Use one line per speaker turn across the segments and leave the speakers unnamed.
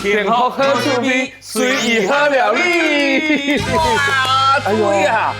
幸福好滋味，隨意好料理。
哇，
哎呦
對啊，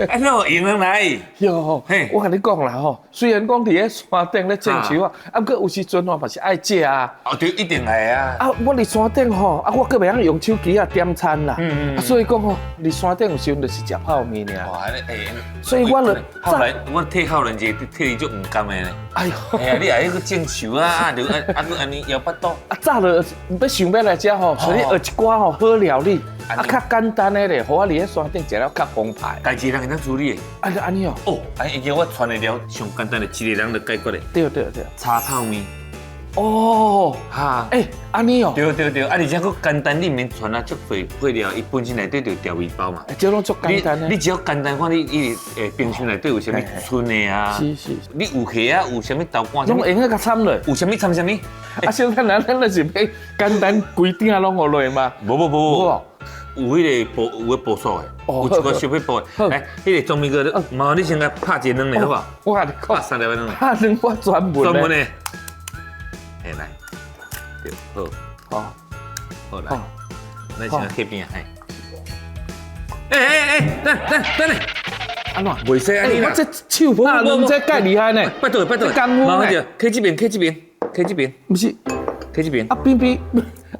哎，那有閒來？
喲，我共你講啦吼，雖然講佇咧山頂咧種樹啊，啊，毋過有時陣吼嘛是愛食啊。
哦，對，一定愛啊。
啊，我佇山頂吼，啊，我閣袂曉用手機啊點餐啦。啊，所以講吼，佇山頂有時陣就是食泡麵爾。
哇，欸，
所以我就
後來我替浩然一個替你足毋甘的呢。
哎呦，
哎呀，你也彼個種樹啊，啊，就啊啊，閣按呢枵腹肚。
啊，早就欲想欲來遮吼，所以學一寡吼好料理，啊，較簡單的咧，予我佇咧山頂食了較澎湃。
家己一個人會當處理的。
啊，按呢哦。
哦，啊，已經我傳的了上簡單的，一個人就解決的。
對對對。
炒泡麵。
哦，
哈，
欸，按呢哦。
對對對，啊，而且閣簡單，你毋免傳啊足濟配料，伊本身內底就調味包嘛。
欸，這攏足簡單的。
你只要簡單，看你伊冰箱內底有啥物賰的啊？
是是。
你有蝦啊？有啥物豆乾？
攏會用得共摻落。
有啥物摻啥物？
啊，小等下，咱就是欲簡單規鼎攏予落嗎？
無無無無，有彼個步有彼步數的，有一個小撇步的。來，彼個鍾明哥，麻煩你先共拍一個卵咧，好無？
我共你講，
拍三粒卵。
拍卵我專門。
專門的。欸來，對，好，
好，
好來，咱先去邊啊？欸欸欸，等等等咧，
按怎？
袂使按呢啦。
我這手拍卵這蓋厲害呢。
拜託拜託，
功夫
麻煩著，開這邊，開這邊，開這邊。
毋是，
開這邊。
啊邊邊，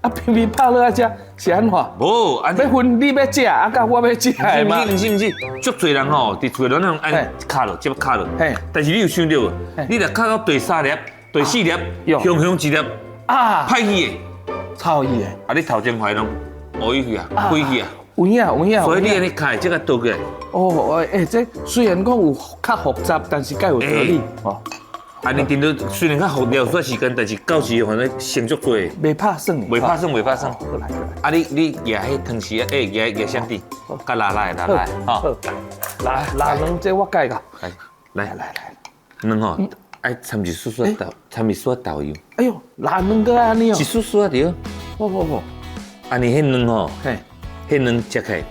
啊邊邊拍落來遮是按怎？
無，按
欲分你欲食，啊佮我欲食的嘛。
毋是毋是毋是，足濟人吼，佇厝內攏按敲落，這敲落。但是你有想著無？你若敲到第三粒、第四粒，雄雄一粒
啊，
歹去的，
臭去的。
啊，你頭前塊攏烏去啊，毀去啊。
有影有影。
所以你按呢敲，這個倒過來。
哦，欸，這雖然講有較複雜，但是蓋有道理哦。
啊，你頂到雖然較複雜，有時間，但是到時反正省足濟。
袂拍算，
袂拍算，袂拍算。
好來好來。
啊，你舉彼湯匙，欸，舉舉相機，較拉拉的拉拉的，吼。
拉拉卵這我蓋個。
來來
來來。
卵吼，愛摻一絲絲豆，摻一絲豆油。
哎喲，拉卵閣按呢哦。
一絲絲對。
好好好。
按呢彼卵吼，彼卵食起來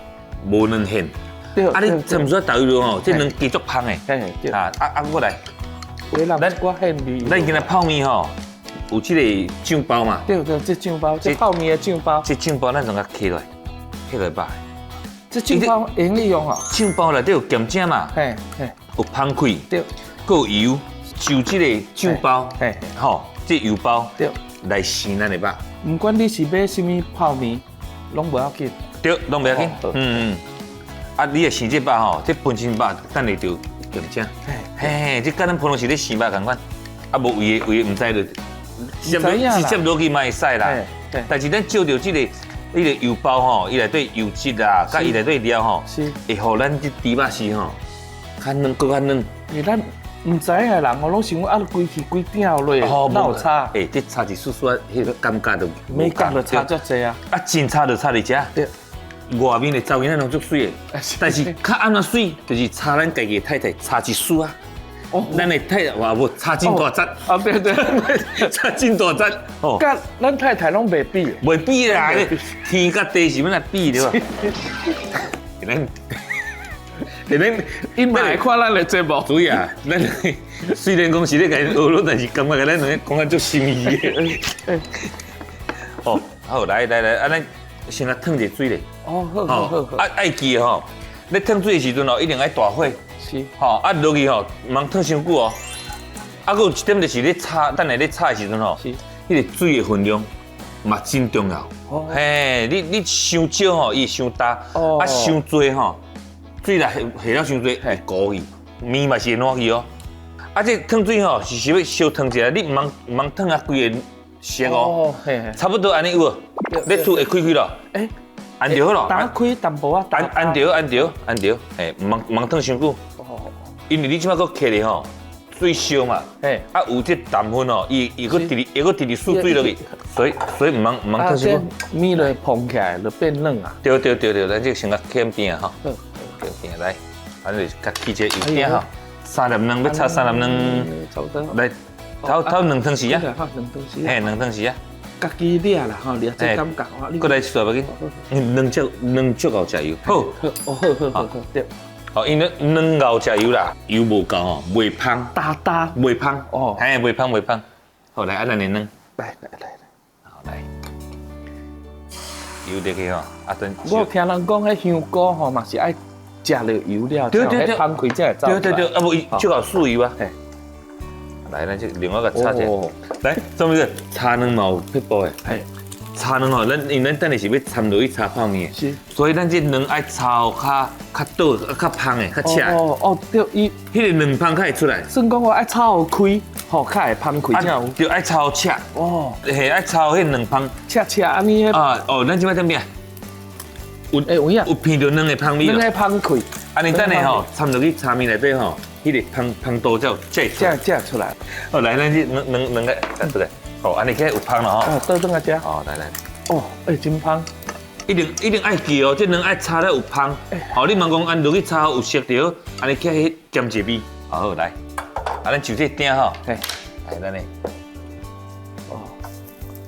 無軟芡。
對。
啊，你摻一絲豆油吼，這卵加足芳的。
嘿，對。
啊啊啊！過來。
咱我芡味。
咱今日泡麵吼，有這個醬包嘛？
對對，這醬包，這泡麵的醬包。
這醬包咱總共切落來，切落來。
這醬包會用得用哦。
醬包內底有鹹醬嘛？
嘿嘿。
有芳氣。
對。
閣有油，就這個醬包，吼，這油包，
對，
來生咱的肉。
毋管你是買啥物泡麵，攏無要緊。
對，攏無要緊。嗯嗯。啊，你若生這肉吼，這本身肉等下就鹹醬。嘿，這佮咱普通時咧生肉仝款。啊，無為的為的毋知就直接落去嘛會使啦。但是咱照著這個，彼個油包吼，伊內底油脂啊，佮伊內底料吼，會予咱這豬肉絲吼較軟，閣較軟。
欸，咱毋知影的人哦，攏想講啊，規氣規鼎落，哪有差？
欸，這差一絲絲，彼個感覺就
美感就差足濟啊！
啊，真差就差佇遮。
對。
外面的查某囡仔攏足媠的，但是較按怎媠，就是差咱家己的太太差一絲啊。哦，咱的太太話無差真大節。
啊對對，
差真大節。哦，
佮咱太太攏袂比。
袂比啦，天佮地是欲來比對吧？咱，咱
伊嘛會看咱的節目。
主要咱雖然講是咧共𪜶學咯，但是感覺共咱兩个講啊足心意的。哦，好，來來來，啊，咱先來燙一下水咧。
哦，好好好。
啊，愛記得吼，咧燙水的時陣吼，一定愛大火。
是。
吼，啊落去吼，毋通燙傷久哦。啊，閣有一點就是咧炒，等下咧炒的時陣吼，彼個水的分量嘛真重要。
哦。
嘿，你傷少吼，伊會傷焦。
哦。
啊，傷濟吼，水若下下了傷濟會糊去，麵嘛是會爛去哦。啊，這燙水吼是欲小燙一下，你毋通毋通燙啊規個熟哦。差不多按呢有無？你吐會開開咯。
欸，
按就好咯。
打開淡薄仔。
按按著按著按著，嘿，毋通毋通燙傷久。
哦。
因為你這擺閣起咧吼，水燒嘛。
嘿。
啊，有這淡粉吼，伊伊閣直直會閣直直輸水落去，所以毋通毋通燙傷久。
麵就會膨起來，就變軟啊。
對對對對，咱這個先共起邊啊吼。
好。
起邊來，咱就較起這個油鼎吼。三粒卵，欲炒三粒卵。
差不多。
來，頭頭兩湯匙啊。
兩湯匙。
嘿，兩湯匙啊。
家己掠啦吼，掠這感覺。
閣來一撮欲緊。卵足卵足夠食油。好。
哦，好好好好，對。
哦，因為卵夠食油啦，油無夠吼，袂芳。
焦焦。
袂芳。
哦。
嘿，袂芳袂芳。好來，按咱的卵。
來來來來。
好來。油入去吼，啊等。
我聽人講，彼香菇吼嘛是愛食落油了，
對對對，
芳開才會走。
對對對，啊無伊就搞素油啊。來，咱這另外一個炒者。來，什麼意炒卵嘛有撇步的。炒卵吼，咱因為咱等下是欲摻落去炒泡麵，
是。
所以咱這卵愛炒較較倒、較芳的、較赤。
哦哦，對，伊
彼个卵芳較會出來。
算講我愛炒開，吼，較會芳開才有。
對，愛炒赤。哦。嘿，愛炒彼卵芳。
赤赤按呢。
啊哦，咱這擺怎變？有
欸有影。
有闻著卵的芳味。
卵的芳開。
按呢等下吼，摻落去炒麵內底吼，彼个芳芳度才有才會
才出來。
哦，來，咱這兩兩兩个出來。哦，按呢起來有芳了吼。
哦，倒轉來食。
哦，來來。
哦，欸，真芳。
一定一定愛記哦，這卵愛炒了有芳。好，你毋通講按落去炒有熟著，按呢起來鹹一味。好，來，啊，咱就這鼎吼。
嘿。
來，咱咧。哦。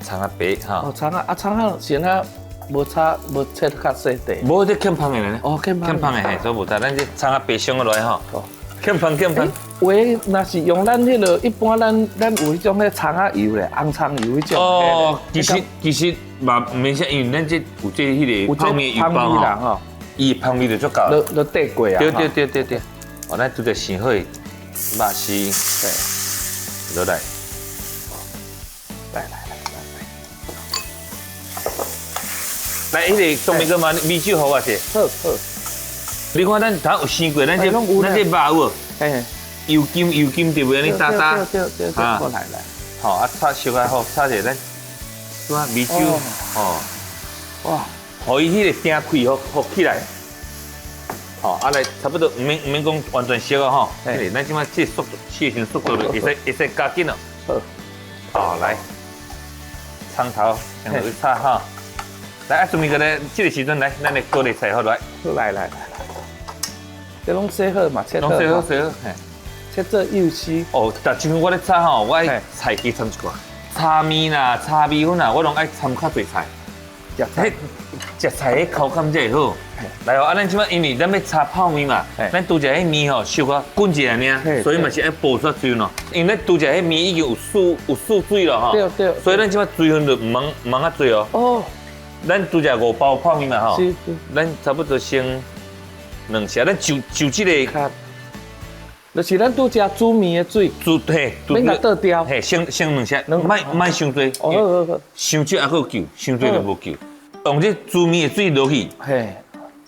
蔥仔白哈。
哦，蔥仔啊，蔥仔先啊，無炒無切較細塊。
無這欠芳的呢。
哦，欠芳。
欠芳的嘿，所以無差。咱這蔥仔白上落來吼。哦。欠芳欠芳。
話若是用咱彼个一般咱咱有彼種彼蔥仔油咧，紅蔥油彼種。
哦，其實其實嘛毋免啥，因為咱這有這彼个泡麵油包吼，伊的芳味就足夠。
都都綴過啊。
對對對對對。哦，咱拄則生好的肉絲，對，落來。
來來來來
來。來，彼个東明哥嘛，米酒予我者。
好好。
你看咱頭有生過，咱這咱這肉有無？
嘿。
油金油金對袂按呢焦焦。
對對對，過來來。
好，啊，炒熟啊好，炒者咱，拄啊米酒，哦，
哇，
予伊彼个鼎氣予予起來。好，啊來，差不多毋免毋免講完全熟啊吼。咱這擺這速度，試的時陣速度就會使會使加緊咯。
好。
好，來，蔥頭先落去炒哈。來，啊，準備過來，這個時陣來，咱的高麗菜好來。
來來來。這攏洗好嘛，切
攏洗好洗好，嘿。
切做幼絲。
哦，但像我咧炒吼，我愛菜加摻一寡，炒麵啦、炒米粉啦，我攏愛摻較濟菜。
食菜，
食菜彼口感才會好。來哦，啊，咱這擺因為咱欲炒泡麵嘛，咱拄才彼麵吼小可滾一下爾，所以嘛是愛煲出水咯。因為咱拄才彼麵已經有縮有縮水了吼，
對對。
所以咱這擺水分就毋通毋通較濟哦。
哦。
咱拄才五包泡麵嘛吼，
是是。
咱差不多先兩匙，咱就就這个。
就是咱拄才煮麵的水，
煮嘿，
免共倒掉，
嘿，先先兩匙，莫莫傷濟，
哦好好好，
傷少猶閣有救，傷濟就無救。用這煮麵的水落去，
嘿，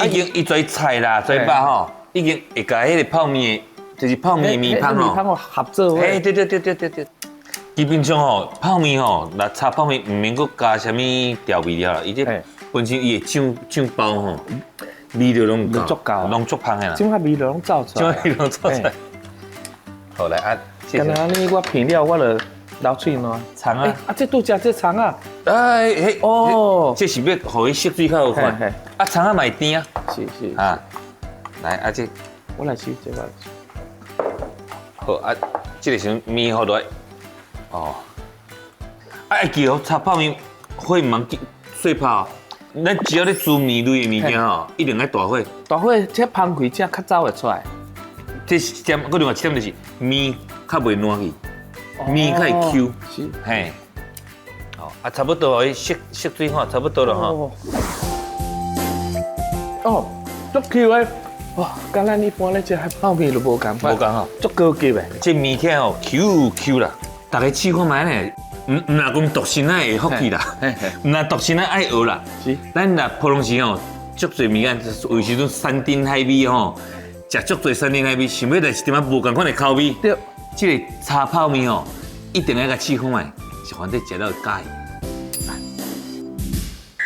已經伊跩菜啦，跩肉吼，已經會共彼个泡麵的，就是泡麵的麵芳吼，
麵芳合做伙。
嘿，對對對對對對。基本上吼，泡麵吼，若炒泡麵毋免閣加啥物調味料啦，伊這本身伊的醬醬包吼，味道攏
足夠，
攏足芳的啦。
這擺味道攏走出來，
這擺味攏走出來。好來啊，
敢若按呢，我闻了我就流喙瀾。
蔥啊！
啊，這拄才這蔥啊！
哎嘿
哦，
這是欲予伊色水較好看。啊，蔥仔嘛會甜啊。
是是。
啊，來啊這，
我來收這個。
好啊，這个時陣麵予落來。哦。啊，會記哦，炒泡麵火毋通細拍。咱只要咧煮麵類的物件吼，一定愛大火。
大火這芳開才較走會出來。
這一點，閣另外一點就是麵較袂爛去，麵較會 Q。
是。
嘿。哦，啊，差不多予伊縮縮水吼，差不多了吼。
哦，足 Q 的，哇，佮咱一般咧食泡麵就無仝款。
無仝吼，
足高級的。
這麵起來吼 Q Q 啦，逐家試看覓咧，毋毋若講獨身仔會福氣啦，毋若獨身仔愛學啦。
是。
咱若普通時吼，足濟物件，有時陣山珍海味吼。食足濟山珍海味，想欲來一點仔無仝款的口味。
對，
這个炒泡麵吼，一定愛共試看覓，是反正食了會佮意。